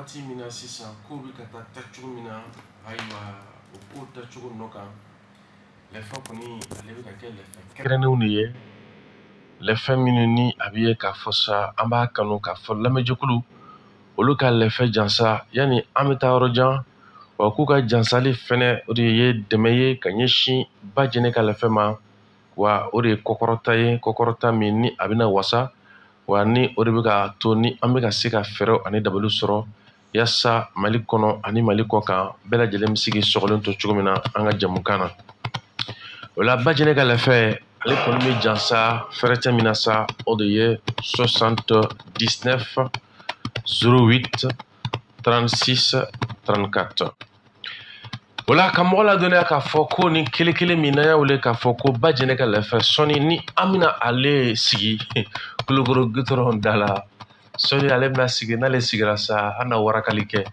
Waati min na sisan ko bɛ ka taa taacogo min na, ayiwa, o ko taacogo nɔ kan, lɛfɛ kɔni ale bɛ ka kɛ lɛfɛ kɛrɛnnenw de ye, lɛfɛ minnu ni a bɛ ye k'a fɔ sa an b'a kanu k'a fɔ lamɛnjɛkulu olu ka lɛfɛ jansa yanni an bɛ taa yɔrɔ jan. Wa k'u ka jansali fɛnɛ, o de ye dɛmɛ ye ka ɲɛsin Bajɛnɛ ka lɛfɛ ma. Wa o de ye kɔkɔrɔta ye, kɔkɔrɔta min ni a bɛna wasa, wa ni o de bɛ ka to ni an bɛ ka se ka fɛɛrɛw ani dabaliw sɔrɔ yaasa Mali kɔnɔ ani Mali kɔ kan, bɛɛ lajɛlen bɛ se k'i sɔgɔlen to cogo min na an ka jamukan na. O la, Bajɛnɛ ka lɛfɛ, ale kɔni bɛ jansa fɛrɛtɛ min na sa, o de ye 79 08 36 34. O la, ka mɔgɔ ladɔnniya k'a fɔ ko nin kelen kelen min n'an y'a wele k'a fɔ ko Bajɛnɛ ka lɛfɛ, sɔnni ni an bɛna ale sigi Kulukoro gitɔrɔn da la, sɔnni ale bɛna sigi. N'ale sigira sa, an na warakali kɛ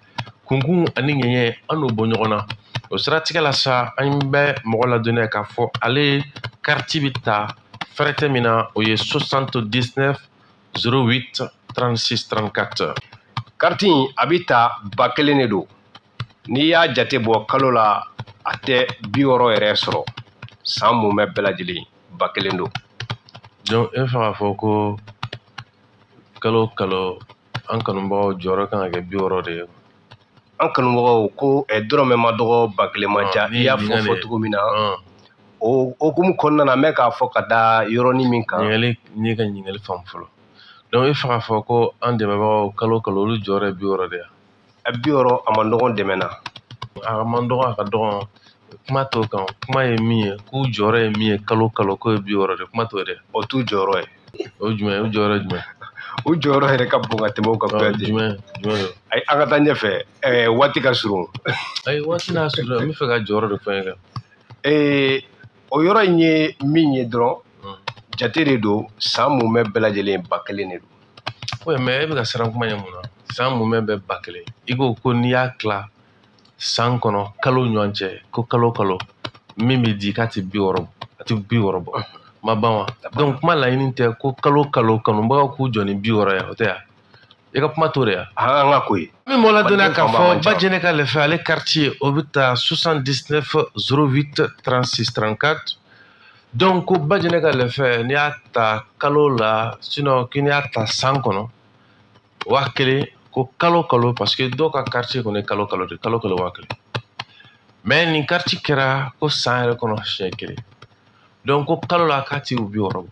kunkun ani ŋɛɲɛ, an n'o bɔ ɲɔgɔn na. O siratigɛ la sa, an bɛ mɔgɔ ladɔnniya k'a fɔ ale kariti bɛ ta fɛrɛtɛ min na, o ye 79 08 36 34. Kariti in a bɛ ta 1000 de don. N'i y'a jate bɔ kalo la, a tɛ 60 yɛrɛ sɔrɔ. San mumɛ bɛɛ lajɛlen, 1000 don. Donc e fɛ k'a fɔ ko kalo o kalo, an kanubagaw jɔyɔrɔ kan ka kɛ 60 de ye? An kanubagaw ko dɔrɔmɛ ma dɔgɔ, 1000 ma ca. I y'a fɔ fɔ cogo min na, o hokumu kɔnɔna na, n bɛ k'a fɔ ka da yɔrɔnin min kan. Ɲininkali, n'i ka ɲininkali faamu fɔlɔ, donc e fɛ k'a fɔ ko an dɛmɛbagaw, kalo o kalo, olu jɔyɔrɔ ye 60 de ye? 60, a man dɔgɔn dɛmɛ na. A man dɔgɔ, a ka dɔgɔn, kuma t'o kan. Kuma ye min ye, k'u jɔyɔrɔ ye min ye kalo kalo, k'o ye 60 de, kuma t'o de. O t'u jɔyɔrɔ ye. O jumɛn? O jɔyɔrɔ ye jumɛn? U jɔyɔrɔ yɛrɛ ka bon ka tɛmɛ o kan. Kuyate. Jumɛn don? Ayi, an ka taa ɲɛfɛ, waati ka surun. Ayi, waati n'a surun, n bɛ fɛ ka jɔyɔrɔ de fɔ n ye kan. O yɔrɔ in ye min ye dɔrɔn, jate de don. San mumɛ bɛɛ lajɛlen, 1000 de don. Oui, mais e bɛ ka siran kuma ɲɛ mun na? San mumɛ bɛɛ 1000, i ko ko n'i y'a tila san kɔnɔ kalo ɲɔgɔn cɛ, ko kalo kalo min bɛ di, k'a tɛ 60, a tɛ 60 bɔ, ma ban wa? Donc kuma laɲini tɛ ko kalo kalo kanubagaw k'u jɔ ni 60 ye, o tɛ yan? I ka kuma t'o de ya? An ka ko ye. Min mɔgɔ ladɔnniya k'a fɔ Bajɛnɛ ka lɛfɛ, ale quartier, o bɛ ta 79 08 36 34. Donc ko Bajɛnɛ ka lɛfɛ, n'i y'a ta kalo la, sinon k'i n'i y'a ta san kɔnɔ, 1000, ko kalo kalo, parce que dɔw ka quartier kɔni ye kalo kalo de, kalo kalo 1000. Mais nin quartier kɛra ko san yɛrɛ kɔnɔ siɲɛ kelen. Donc ko kalo la k'a ti 60 bɔ.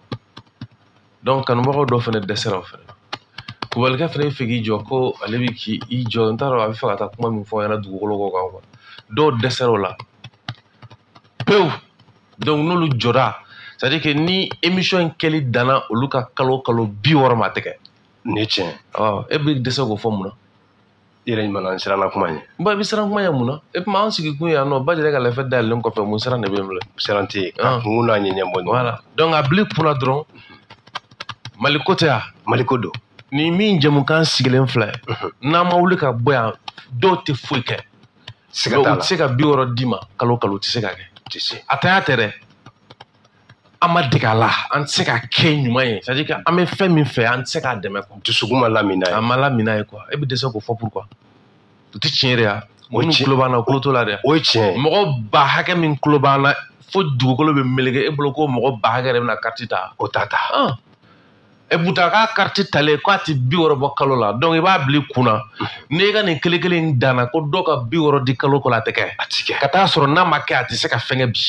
Donc kanubagaw dɔ fana dɛsɛra o fana. Kubalikɛ fana bɛ fɛ k'i jɔ ko ale bɛ k'i jɔ, n t'a dɔn a bɛ fɛ ka taa kuma min fɔ ɲɛna dugukolo kɔ kan quoi. Dɔw dɛsɛra o la pewu. Donc n'olu jɔra, c'est à dire que ni émission in kɛli danna olu ka kalo kalo 60 ma, a tɛ kɛ. Nin ye tiɲɛ. Ɔ, e bɛ dɛsɛ k'o fɔ mun na? I yɛrɛ ɲuman na, n siranna kuma ɲɛ. Bon, i bɛ siran kuma ɲɛ mun na? E tuma an sigi kun yan nɔ, Bajɛnɛ ka lɛfɛ dayɛlɛlen kɔfɛ, mun siran de bɛ yen bilen? Siran tɛ yen ka kun n'a ɲɛ ɲɛbɔ. Voilà, donc a bila i kunna dɔrɔn, Mali ko tɛ yan. Mali ko don. Ni min jɛmukan sigilen filɛ, n'an ma wuli ka bɔ yan, dɔw tɛ foyi kɛ. Siga t'a la. U tɛ se ka 60 d'i ma kalo kalo, u tɛ se ka kɛ. Tɛ se. A tanya tɛ dɛ, an ma dege a la, an tɛ se ka kɛ ɲuman ye, c'est à dire que an bɛ fɛn min fɛ, an tɛ se k'a dɛmɛ quoi. Dusukun ma lamina ye. A ma lamina ye quoi. E bɛ dɛsɛ k'o fɔ pourquoi? O tɛ tiɲɛ de ya? Minnu tulo b'an na, o tulo t'o la dɛ. O ye tiɲɛ ye. Mɔgɔ ba hakɛ min tulo b'an na fo dugukolo bɛ meleke, e bolo ko mɔgɔ ba hakɛ de bɛna carte ta? O t'a ta. E pourtant k'a carte talen k'a tɛ 60 bɔ kalo la. Donc i b'a bila i kunna, n'e ka nin kelen kelen in danna ko dɔw ka 60 di kalo kalo, a tɛ kɛ. A tɛ kɛ. Ka taa sɔrɔ n'a ma kɛ, a tɛ se ka fɛnkɛ bi.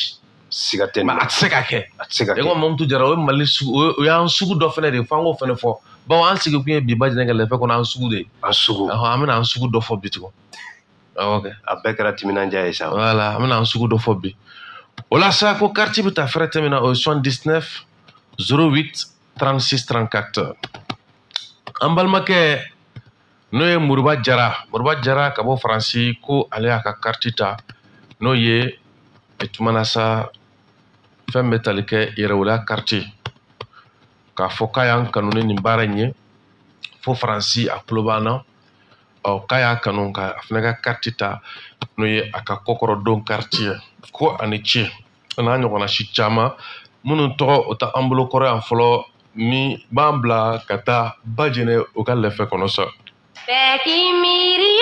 Siga tɛ nin na. A tɛ se ka kɛ. A tɛ se ka kɛ. E ko Mamutu Jara, o ye Mali sugu, o y'an sugu dɔ fɛnɛ de ye, f'an k'o fɛnɛ fɔ. Bawo an sigi kun ye bi Bajɛnɛ ka lɛfɛ kɔnɔ, an sugu de ye. An sugu. An bɛna an sugu dɔ fɔ bi tugun. Awɔ kɛ. A bɛɛ kɛra timinandiya ye sa. Voilà, an bɛna an sugu dɔ fɔ bi. O la sa, ko carte bɛ ta fɛrɛ tɛ min na, o ye 79 08 36 34. An balimakɛ n'o ye Moriba Jara, Moriba Jara ka bɔ Faransi, ko ale y'a ka carte ta, n'o ye tumana sa fɛn bɛ tali kɛ yɛrɛwoloya carte, k'a fɔ k'a y'an kanu ni nin baara in ye fo Faransi, a tulo b'an na. Ɔ, k'a y'a kanu ka a fana ka carte ta, n'o ye a ka kɔkɔrɔdon carte ye, ko a ni ce, a n'a ɲɔgɔnna si caman minnu tɔgɔ o tɛ an bolo kɔrɔ yan fɔlɔ, ni b'an bila ka taa Bajɛnɛ o ka lɛfɛ kɔnɔ sa. Bɛɛ k'i miiri.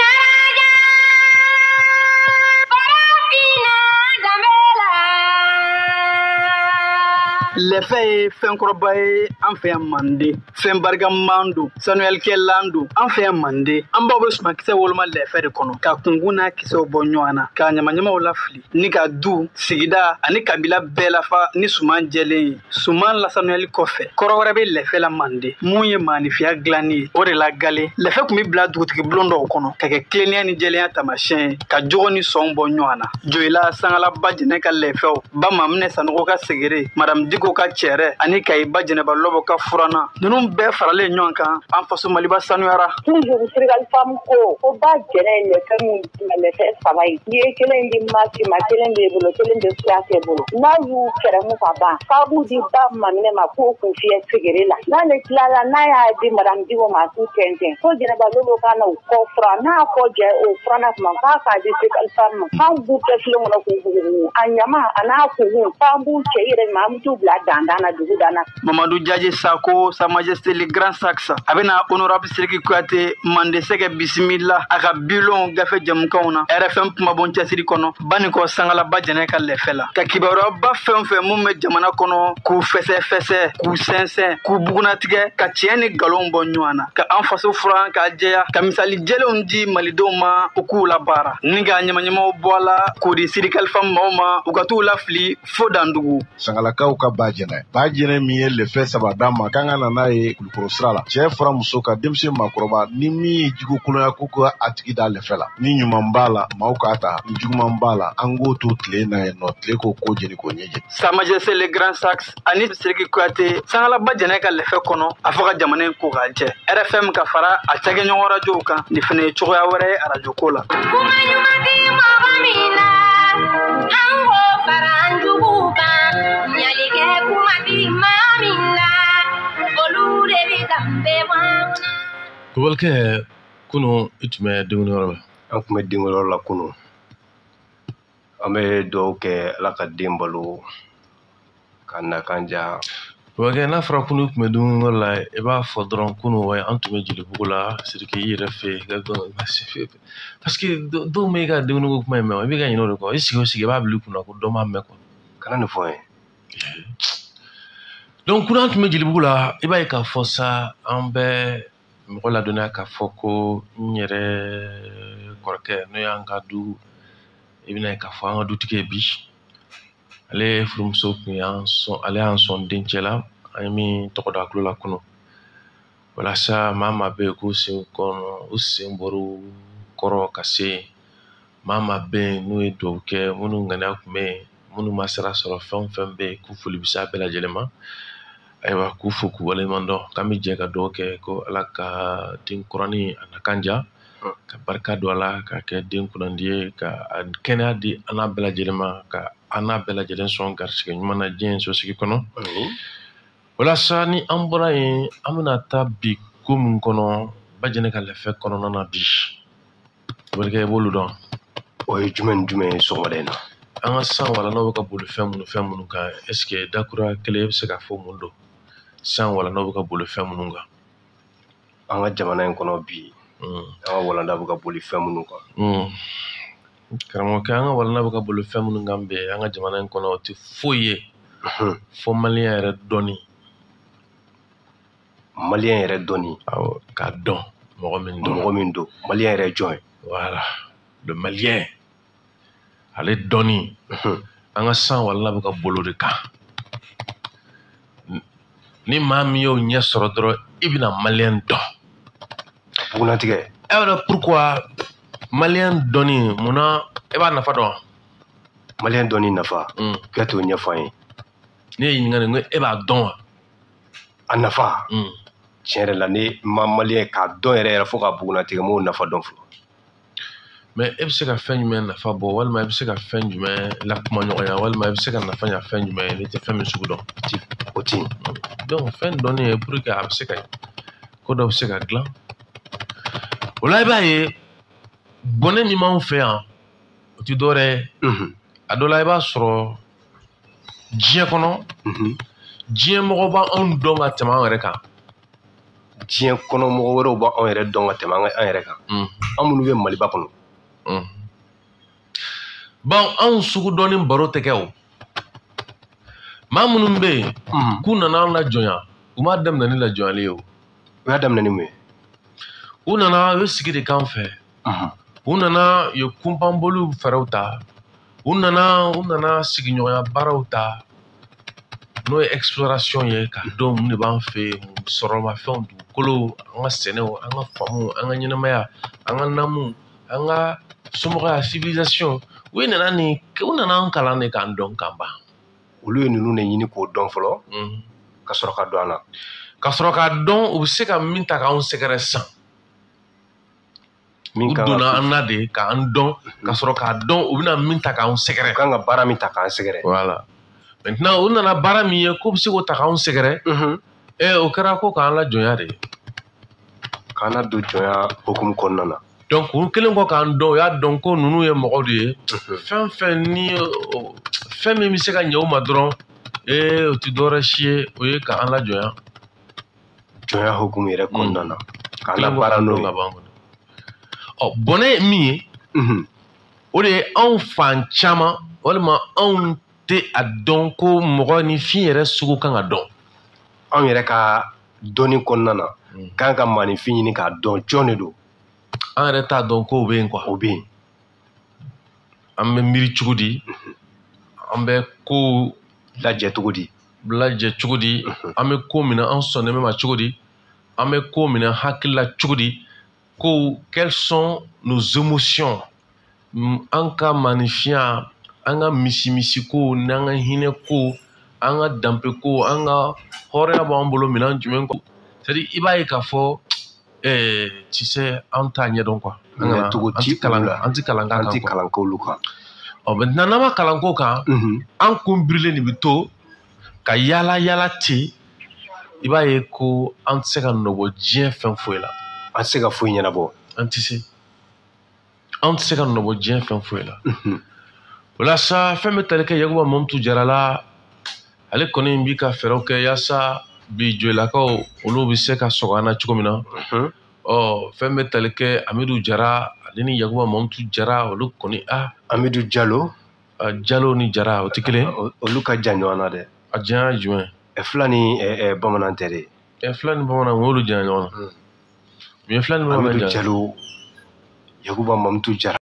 Lɛfɛ ye fɛnkɔrɔba ye an fɛ yan Manden, fɛn barikaman don, sanuyalikɛlan don an fɛ yan Manden. An baw bɛ sumankisɛ woloma lɛfɛ de kɔnɔ ka kunkun n'a kisɛw bɔ ɲɔgɔn na, ka ɲamaɲamaw lafili ni ka du, sigida ani kabila bɛɛ lafa ni suman jɛlen ye. Suman lasanuyali kɔfɛ, kɔrɔ wɛrɛ bɛ lɛfɛ la Manden, mun ye maanifiya dilanni ye. O de la gale lɛfɛ tun bɛ bila dugutigi bulon dɔw kɔnɔ ka kɛ tilennenya ni jɛlenya taamasiyɛn ye, ka jogo ni sɔn bɔ ɲɔgɔn na. Joyila Sangala ba Jɛnɛ ka lɛfɛw, ba Maminɛ Sanogo ka segere, Madame Diko ka cɛrɛ ani Kayi ba Jɛnɛba Lɔbɔ ka furanna, ninnu bɛɛ faralen ɲɔgɔn kan, an faso Maliba sanuyara. Toujours Sirikali Fam ko ba Jɛnɛ ye lɛfɛ min lɛfɛ saba ye, n'i ye kelen di Masi ma, kelen b'e bolo, kelen bɛ Kuyate bolo. N'a y'u kɛrɛmu ka ban, k'a b'u di ba Maminɛ ma k'o k'u fiyɛ segere la. N'ale tilala, n'a y'a di Madame Diko ma k'u tɛntɛn, ko Jɛnɛba Lɔbɔ ka na u kɔ fura, n'a kɔ jɛ o furanna tuma k'a k'a di Sirikali Fam ma, k'an b'u kɛ filen kɔnɔ k'u bugubugu a ɲama a n'a kunkun, k'an b'u cɛ yɛrɛ ma, an bɛ t'u bila dandan na dugu dan na. Mamadu Jaje Sako, Sa Majesté le Grand Saxe, a bɛna honorable Sidiki Kuyate Mande Sɛgɛ bisimila a ka bilon gafe jamukanw na RFM kumabon cɛsiri kɔnɔ Banikɔ Sangala ba Jɛnɛ ka lɛfɛ la, ka kibaruyaba fɛn fɛn mun bɛ jamana kɔnɔ k'u fɛsɛfɛsɛ, k'u sɛnsɛn, k'u bugunatigɛ, ka tiɲɛ ni nkalon bɔ ɲɔgɔn na, ka an faso furan k'a jɛya, ka misali jɛlenw di malidenw ma u k'u labaara, ni ka ɲamaɲamaw bɔ a la k'o di Sidiki Fam maaw ma u ka t'u lafili fo dandugu. Sangalakaw ka ba Jɛnɛ, ba Jɛnɛ min ye lɛfɛ saba d'an ma k'an ka na n'a ye Kulukɔrɔ sira la, cɛ fara muso kan, denmisɛn maakɔrɔba, ni min ye jugu kolonya ko ka a tigi da lɛfɛ la, ni ɲuman b'a la maaw k'a ta, ni juguman b'a la an k'o to tile na yen nɔ, tile k'o ko jeni k'o ɲɛjɛ. Sa Majesté le Grand Saxe ani Sidiki Kuyate Sangala ba Jɛnɛ ka lɛfɛ kɔnɔ, a fɔ ka jamana in ko k'a jɛ. RFM ka fara a cakɛɲɔgɔn rajow kan, nin fana ye cogoya wɛrɛ ye arajo ko la. Kuma ɲuman ti mɔgɔ min na, an k'o fara an juguw kan, ɲalikɛ kuma ti maa min na, olu de bɛ danbe bɔ an na. Kubalikɛ, kunun i tun bɛ denkunyɔrɔ la. An tun bɛ denkunyɔrɔ la kunun. An bɛ dugawu kɛ Ala ka den balo ka nakan diya. Kubalikɛ, n'a fɔra kunun i tun bɛ denkunyɔrɔ la, i b'a fɔ dɔrɔn kunun wa an tun bɛ Jelibugu la, Sidiki i yɛrɛ fɛ yen, parce que dɔw ma i ka denkunyɔrɔ kuma in mɛn, i bɛ ka ɲinɛ o de kɔ, i sigi o sigi i b'a bila i kunna ko dɔ m'a mɛn quoi. Kana nin fɔ n ye. Donc kunun an tun bɛ Jelibugu la, i b'a ye k'a fɔ sa an bɛ mɔgɔ ladɔnniya k'a fɔ ko n yɛrɛ kɔrɔkɛ n'o y'an ka du, i bɛna ye k'a fɔ an ka dutigi ye bi, ale furumuso tun y'an sɔn, ale y'an sɔn dencɛ la, an ye min tɔgɔ da a tulo la kunun, walasa maa maa bɛ yen k'u sen kɔnɔ, u sen bɔr'u kɔrɔ ka se yen, maa maa bɛ yen n'u ye dugawu kɛ, minnu ŋaniya tun bɛ yen, minnu ma sira sɔrɔ, fɛn o fɛn bɛ yen k'u foli bɛ se a bɛɛ lajɛlen ma. Ayiwa, k'u fo k'u waleɲuman dɔn, k'an bɛ jɛ ka dugawu kɛ ko Ala ka den kuranin a nakan diya, ka barika don a la, ka kɛ den kunnandi ye, ka kɛnɛya di an n'a bɛɛ lajɛlen ma, ka an n'a bɛɛ lajɛlen sɔn garisɛgɛ ɲuman na diɲɛ sosigi kɔnɔ. Walasa ni an bɔra yen, an bɛna taa bi ko min kɔnɔ ba Jɛnɛ ka lɛfɛ kɔnɔna na bi, Kubalikɛ, i b'olu dɔn. O ye jumɛn ni jumɛn ye sɔgɔmada in na? An ka san walannaw bɛ ka boli fɛn minnu kan, est ce que dakura kelen e bɛ se k'a fɔ mun don? San walannaw bɛ ka boli fɛn minnu kan. An ka jamana in kɔnɔ bi, an ka walanda bɛ ka boli fɛn minnu kan. Karamɔgɔkɛ, an ka walanda bɛ ka boli fɛn minnu kan bi an ka jamana in kɔnɔ, o tɛ foyi ye fo maliyɛn yɛrɛ dɔnni. Maliyɛn yɛrɛ dɔnni. Awɔ, k'a dɔn mɔgɔ min don. Mɔgɔ min don, maliyɛn yɛrɛ jɔn ye. Voilà, le malien, ale dɔnni. An ka san walanda bɛ ka boli o de kan. Ni maa min y'o ɲɛ sɔrɔ dɔrɔn, i bɛna maliyɛn dɔn. Bugunnatigɛ. E b'a dɔn pourquoi maliyɛn dɔnni, munna e b'a nafa dɔn? Maliyɛn dɔnni nafa. K'a t'o ɲɛfɔ an ye. Ne ye ɲininkali, n ko e b'a dɔn wa? A nafa. Tiɲɛ yɛrɛ la, ne ma maliyɛn k'a dɔn yɛrɛ yɛrɛ fo k'a bugunnatigɛ, n m'o nafa dɔn fɔlɔ. Mais e bɛ se ka fɛn jumɛn nafa bɔ, walima e bɛ se ka fɛn jumɛn lakuma ɲɔgɔnya, walima e bɛ se ka nafa ɲa fɛn jumɛn ye n'i tɛ fɛn min sugu dɔn? O ti. Donc fɛn dɔnni ye pour que a bɛ se ka ko dɔ bɛ se ka dilan. O la i b'a ye bɔnɛ min b'anw fɛ yan, o tɛ dɔwɛrɛ ye. A dɔ la i b'a sɔrɔ diɲɛ kɔnɔ, diɲɛ mɔgɔ b'anw dɔn ka tɛmɛ an yɛrɛ kan. Diɲɛ kɔnɔ mɔgɔ wɛrɛw b'anw yɛrɛ dɔn ka tɛmɛ an yɛrɛ kan. An minnu bɛ Maliba kɔnɔ. Bon, anw sugu dɔnni baro tɛ kɛ o. Maa minnu bɛ yen k'u nana an lajɔnya, u m'a daminɛ ni lajɔnyali ye o. U y'a daminɛ ni mun ye? U nana, u ye sigi de k'an fɛ. U nana, u ye kunpanboliw fɛɛrɛw ta. U nana sigiɲɔgɔnya baaraw ta, n'o ye exploration ye, k'a dɔn mun de b'an fɛ yen, sɔrɔmafɛnw, dugukolo, an ka sɛnɛw, an ka faamuw, an ka ɲɛnamaya, an ka namu, an ka somɔgɔya, civilisation. U nana nin, u nana an kalan de k'an dɔn k'an ban. Olu ye ninnu de ɲini k'o dɔn fɔlɔ, ka sɔrɔ ka don an na. Ka sɔrɔ k'a dɔn u bɛ se ka min ta k'anw sɛgɛrɛ sisan. Min U kan ka donna an na de k'an dɔn, ka sɔrɔ k'a dɔn u bɛna min ta k'anw sɛgɛrɛ. U kan ka baara min ta k'an sɛgɛrɛ. Voilà. Maintenant, u nana baara min ye k'u bɛ se k'o ta k'anw sɛgɛrɛ, o kɛra ko k'an lajɔnya de. K'an na don jɔnya hukumu kɔnɔna na. Donc u kɛlen kɔ k'an dɔn, u y'a dɔn ko ninnu ye mɔgɔw de ye, fɛn fɛn ni fɛn min bɛ se ka ɲɛ u ma dɔrɔn, o tɛ dɔwɛrɛ si ye, o ye k'an lajɔnya. Jɔnya hukumu yɛrɛ kɔnɔna na, k'an la Kɛlen kɔ baara k'an n'o dɔn ye. ka ban kɔni. Ɔ, bɔnɛ ye min ye, o de ye anw fan caman, walima anw tɛ a dɔn ko mɔgɔ ni fin yɛrɛ sugu kan ka dɔn. Anw yɛrɛ ka dɔnni kɔnɔna na, k'an ka maaninfin ɲini k'a dɔn jɔn de don. An yɛrɛ t'a dɔn k'o bɛ yen quoi. O bɛ yen. An bɛ miiri cogo di, an bɛ kow lajɛ cogo di, lajɛ cogo di, an bɛ ko minɛ, an sɔnnen bɛ ma cogo di, an bɛ ko minɛ hakili la cogo di, ko quelles sont nos émotions, an ka maanifinya, an ka misimisiko n'an ka hinɛ ko, an ka danbe ko, an ka hɔrɔnya b'an bolo minɛn jumɛn ko. C'est à dire, i b'a ye k'a fɔ tu sais, an t'a ɲɛdɔn quoi. An kana Minɛcogo an ti ti kalan olu la. An ti kalan k'a An kan ti quoi. kalan k'olu kan. Ɔ, maintenant, n'an ma kalan ko kan, an kun birilen de bɛ to ka yaala yaala ten. I b'a ye ko an tɛ se ka nɔbɔ diɲɛ fɛn foyi la. An tɛ se ka foyi ɲɛnabɔ. An tɛ se, an tɛ se ka nɔbɔ diɲɛ fɛn foyi la. O la sa, fɛn bɛ tali kɛ Yakuba Mamutu Jara la, ale kɔni b'i ka fɛɛrɛw kɛ yaasa bi joyilakaw olu bɛ se ka sɔgɔ an na cogo min na. Ɔ, fɛn bɛ tali kɛ Amidu Jara, ale ni Yakuba Mamutu Jara, olu kɔni a Amidu Jalo. Jalo ni Jara, o tɛ kelen ye. Olu ka jan ɲɔgɔn na dɛ. A janya ye jumɛn? Fila ni bamanan tɛ de. Fila ni bamanan, o y'olu janya ɲɔgɔn na. Mun ye fila ni bamanan Amidu janya? Jalo, Yakuba Mamutu Jara.